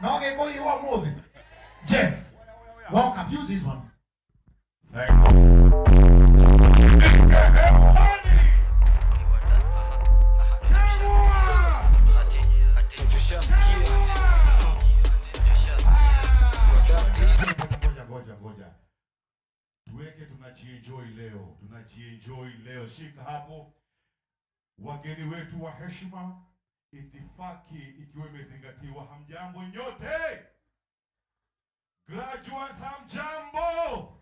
No gĩkũyũ wa ũmũthĩ. Jeff, welcome. Use this one. Thank you. Ngoja, ngoja, ngoja. Tuweke tunajienjoy leo, tunajienjoy leo. Shika hapo, wageni wetu wa heshima, itifaki ikiwa imezingatiwa. Hamjambo nyote, graduates hamjambo,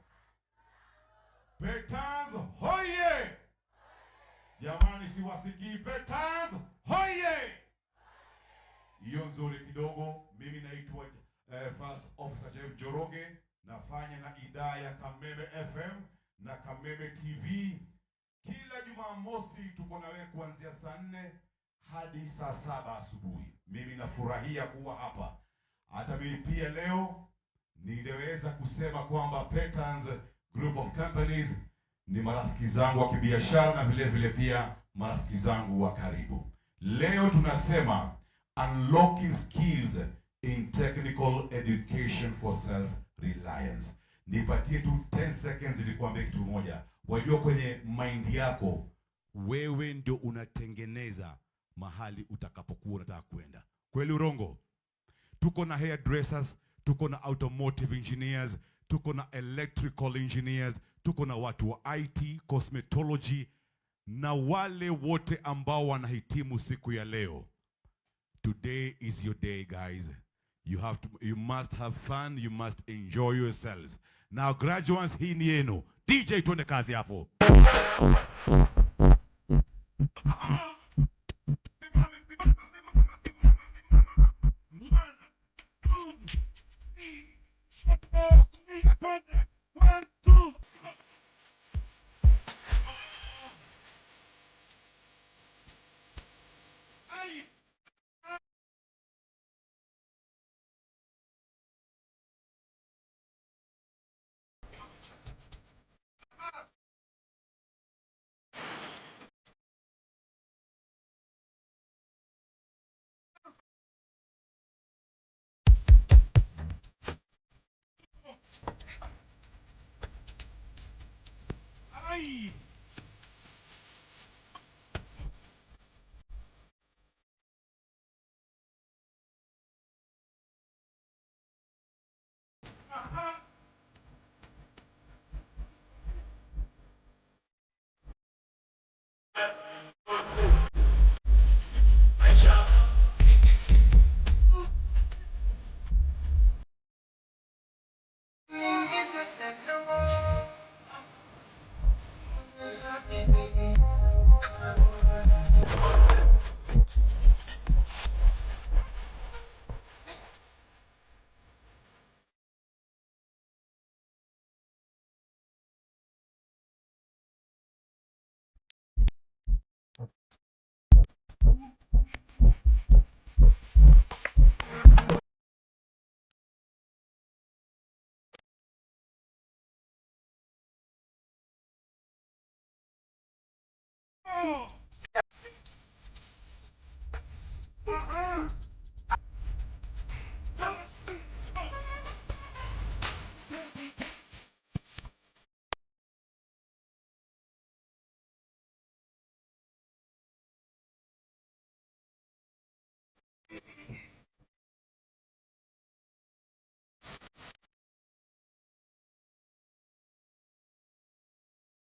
Petans hoye! Jamani, siwasikii. Petans hoye! Hiyo nzuri kidogo. Mimi naitwa First Officer Jeff Njoroge, nafanya na idhaa ya Kameme FM na Kameme TV. Kila Jumamosi tuko na wewe kuanzia saa 4 hadi saa 7 asubuhi. Mimi nafurahia kuwa hapa. Hata mimi pia leo niliweza kusema kwamba Petans Group of Companies ni marafiki zangu wa kibiashara na vile vile pia marafiki zangu wa karibu. Leo tunasema unlocking skills in technical education for self reliance. Nipatie tu 10 seconds nikuambie kitu moja. Wajua kwenye mind yako wewe ndio unatengeneza mahali utakapokuwa unataka kwenda. Kweli urongo? Tuko na hairdressers, tuko na automotive engineers, tuko na electrical engineers, tuko na watu wa IT, cosmetology na wale wote ambao wanahitimu siku ya leo. Today is your day, guys. You must have fun, you must enjoy yourselves. Now graduates, hii ni yenu. DJ, twende kazi hapo.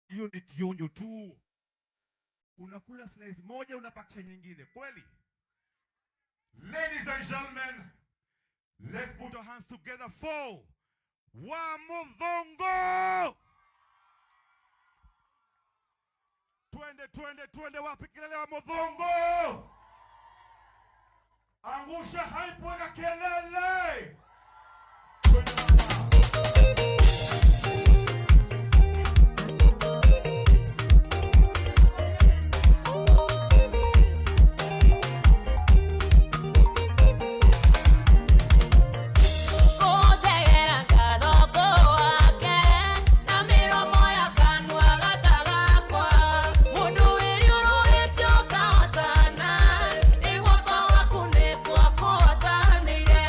Hiyo ni kionjo tu. Unakula slice moja unapakisha nyingine, kweli? Ladies and gentlemen, let's put our hands together for Wamudhongo. Twende, twende, twende, wapi kelele Wamudhongo? Angusha hype, weka kelele. Twende mama. Kũnjegera ngatho wake na mĩromo ya kanua gaka gakwa mũndũ wĩriũrũrĩte ũkahotana nĩ guoko gwaku nĩkuo kũhotanĩire.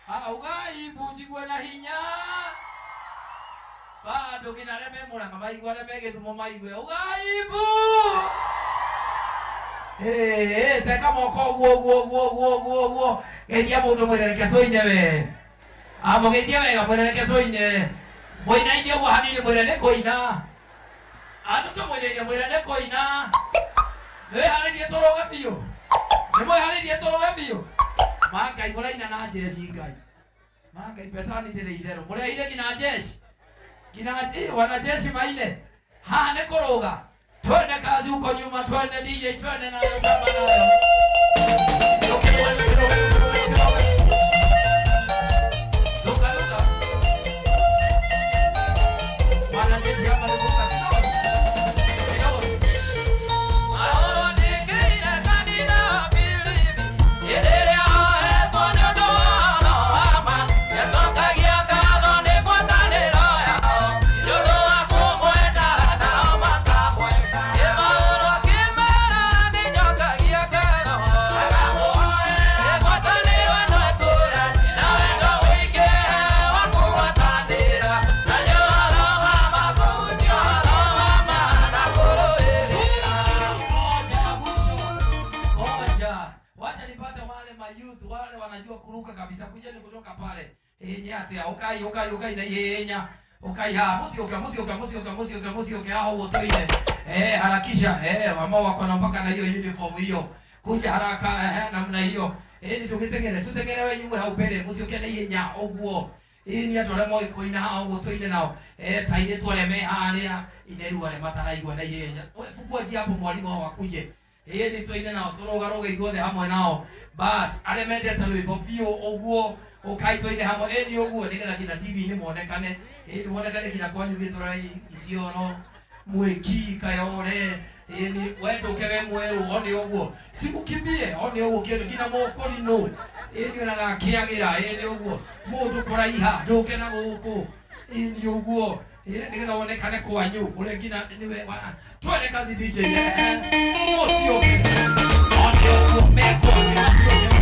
Ugai mbu njigue na hinya. Bado nginya arĩa me Murang'a maigue, arĩa me Gĩthumo maigue. Ugai mbu. Eh, teka moko ũguo ũguo ũguo ũguo ũguo ũguo. Geithia mũndũ mwĩre reke tũine we. Amũgeithie wega mwĩre reke tũine. Mũinaine ũguo hanini mwĩre nĩ kũina. Andũ tũmũinaine mwĩre nĩ kũina. Nĩwĩharĩirie tũrũge biũ. Nĩmwĩharĩirie tũrũge biũ. Ma Ngai mũraina na njeci Ngai. Ma Ngai petani ndĩrĩ itherũ. Mũreheire nginya njeci. Nginya wanajeshi maine. Haha nĩ kũrũga. Twende kazi huko nyuma, twende DJ, twende nayo, tamba nayo. Luka, luka. Wanajeshi hapa luka kidogo. Kidogo. Ngoja. Wacha nipate wale mayouth wale wanajua kuruka kabisa, kujeni kutoka pale. Yenye atia ukai ukai ukai na yenya. Ukai ha mutioke mutioke mutioke mutioke mutioke hao wote ile. Harakisha. Ambao wako na mpaka na hiyo uniform hiyo. Kuja haraka namna hiyo. Ni tukitegere tutegere we nyumwe hau mbere mutioke na ihenya uguo. Ni andũ arĩa moĩ kũina haha ũguo tũine nao. Ta airĩtu arĩa me harĩa ineru arĩa mataraigua na ihenya. Fungua njia hapo mwalimu wao akuje. Ni tũine nao tũrũgarũge ithuothe hamwe nao. Bas arĩa mendete rwĩmbo biũ ũguo ũkai tũine hamwe. Ni ũguo nĩgetha nginya TV-inĩ muonekane. Ni muonekane nginya kwanyu Gĩthũrai, Isiolo, Mwĩki, Kayole. Ni we ndũke we mwerũ one ũguo. Simukimbie one ũguo kĩndũ nginya mũkũrinũ. Ni onaga akĩagĩra. Ni ũguo mũndũ kũraiha ndũke na gũkũ. Ni ũguo. Nĩgetha wonekane kwanyu ũrĩa nginya nĩwe twende kazi DJ. Mũtioke. One ũguo mekwo.